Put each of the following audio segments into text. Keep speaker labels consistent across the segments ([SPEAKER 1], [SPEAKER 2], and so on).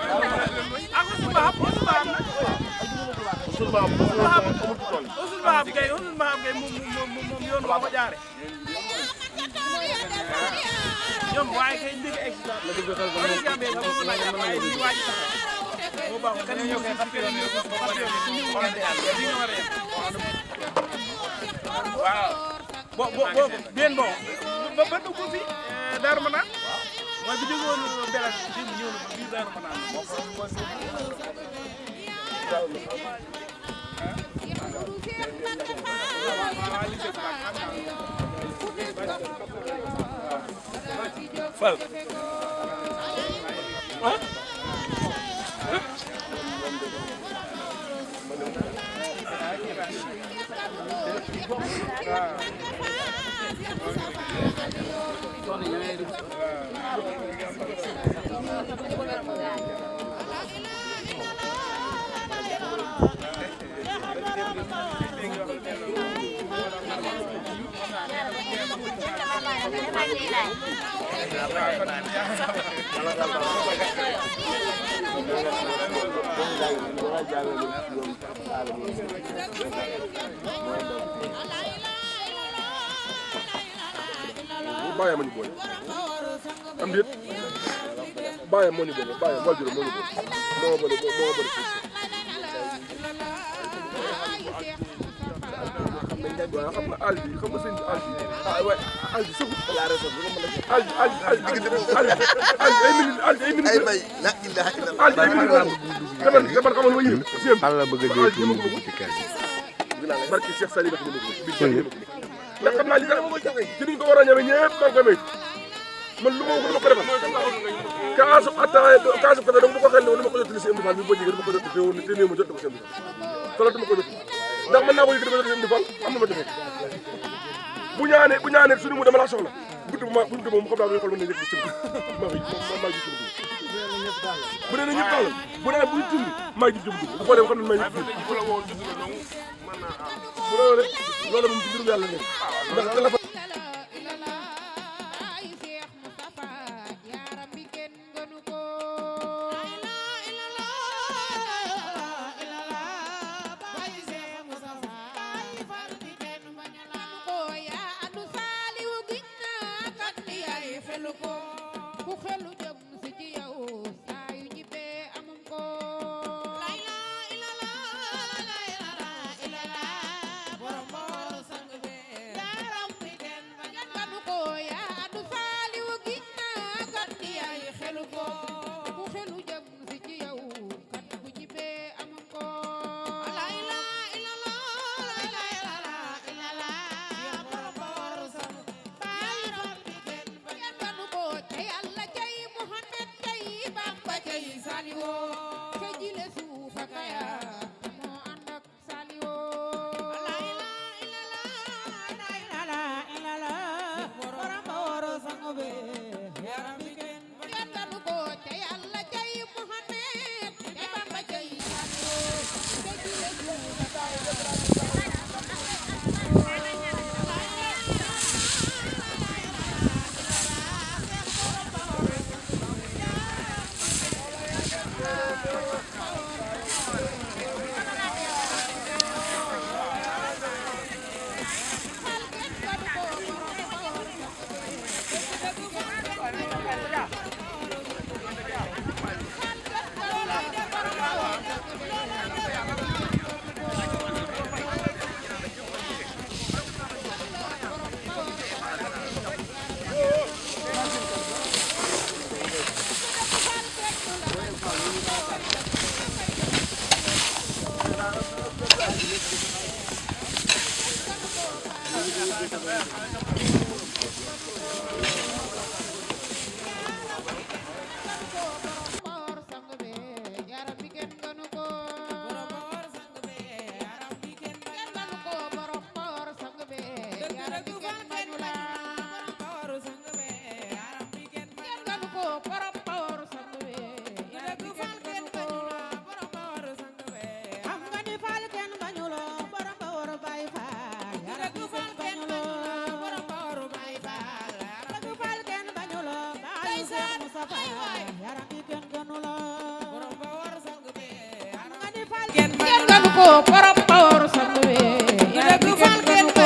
[SPEAKER 1] ak usul baab nag usul baab kay moom yoon boo ko jaare ñoom waaye kay ndégg extra la dëgg xel ba jàmbee nga bëgg la jàpp waaye ñu waaj tax moo baax kan ñëw kay parce que ñu war a waaw bo bien bon ba dugg fi Daaru Manaan mooy bi jógoon belal bi ñëw na bi Daaru Manaan Fall ah
[SPEAKER 2] bàyyi ma ñu boole am déet bàyyi moo ñu boole bàyyi waajur moo ñu boole moo boole waaw xam nga àll bi xam nga sëñ bi àll bi ah waay àll bi sëgul àll ay bay la ilaha illallah àll ay minute demal xamal ma yéen
[SPEAKER 3] àll bëgg a dee ci kër gi
[SPEAKER 2] barki Cheikh Saliou ndax xam naa li tax ci niñ ko war a ñëwee ñëpp maa ngi koy may man lu ma ko defal kaasu attaaya kaasu café donc bu ko xel ne woon dama ko jot si Amdi Fall bi boo jigéen dama ko jot te woon te néew ma jot ko si Amdi Fall solo dama ko jot ndax mën naa ko yëg dama jot si Amdi Fall am na ma defee bu ñaanee suñu mu dama laa soxla guddi bu moom xam naa bu xool mën na yëg di sëmb maa ngi maa ngi sëmb bu dee na ñëpp daal bu dee buy julli maa ngi jëm dugg bu xoolee xam ne maa ngi bu loolu loolu moom ci mbirum yàlla nekk ndax téléphone
[SPEAKER 4] kenn gënu ko borom Mbawor sang we yaram bi kenn gënu ko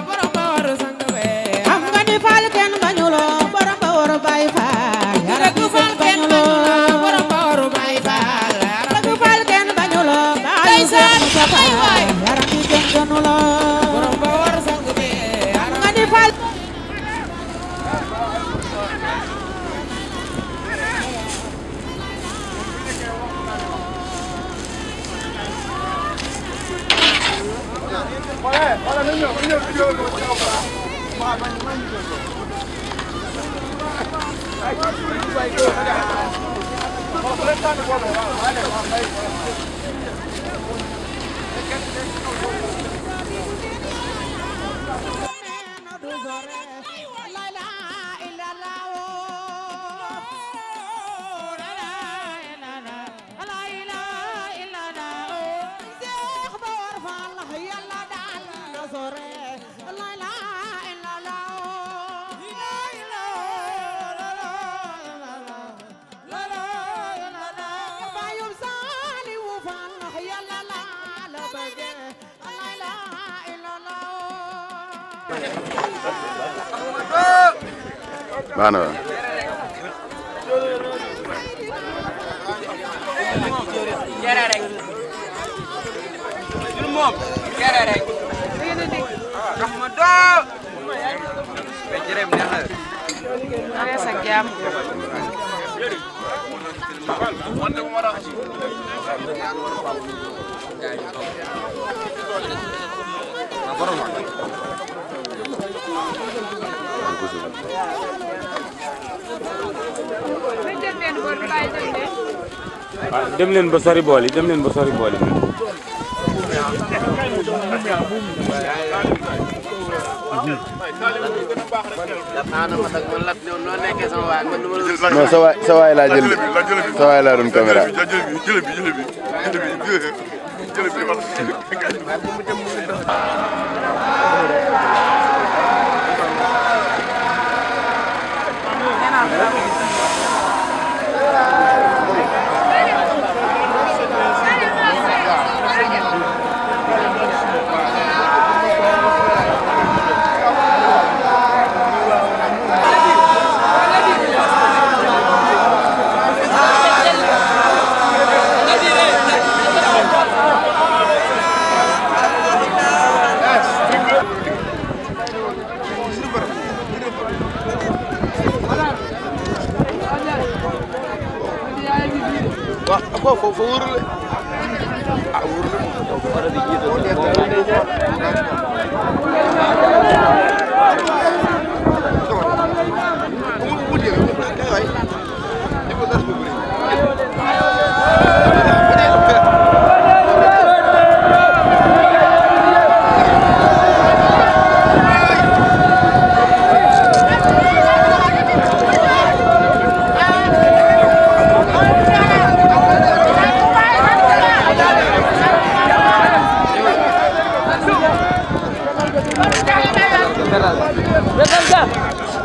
[SPEAKER 4] borom Mbawor sang we
[SPEAKER 5] am nga ni fal kenn bañu la borom Mbawor Baay Faal yaram bi kenn bañu la
[SPEAKER 4] borom Mbawor Baay Faal
[SPEAKER 5] dëgg fal kenn bañu la baayu seen Mustafa yaram bi kenn gënu la
[SPEAKER 4] borom Mbawor sang we
[SPEAKER 5] am nga ni fal
[SPEAKER 3] baax na waaw.
[SPEAKER 6] Kere rek ñun moom kere rek dox ma doo be jërëm neexal
[SPEAKER 4] rees ak jàmm
[SPEAKER 7] dem leen ba sori bool yi dem leen ba sori bool yi.
[SPEAKER 3] non sa waay laa jël sa waay laa doon caméra.
[SPEAKER 2] waaw foofu wóorul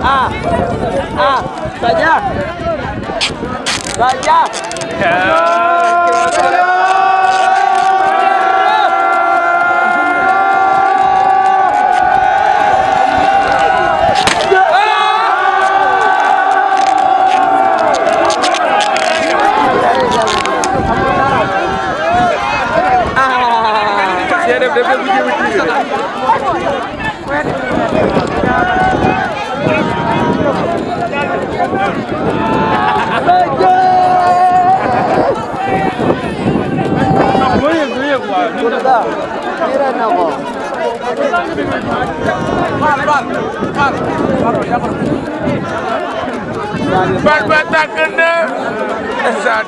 [SPEAKER 2] ah bal ba tàkk na esat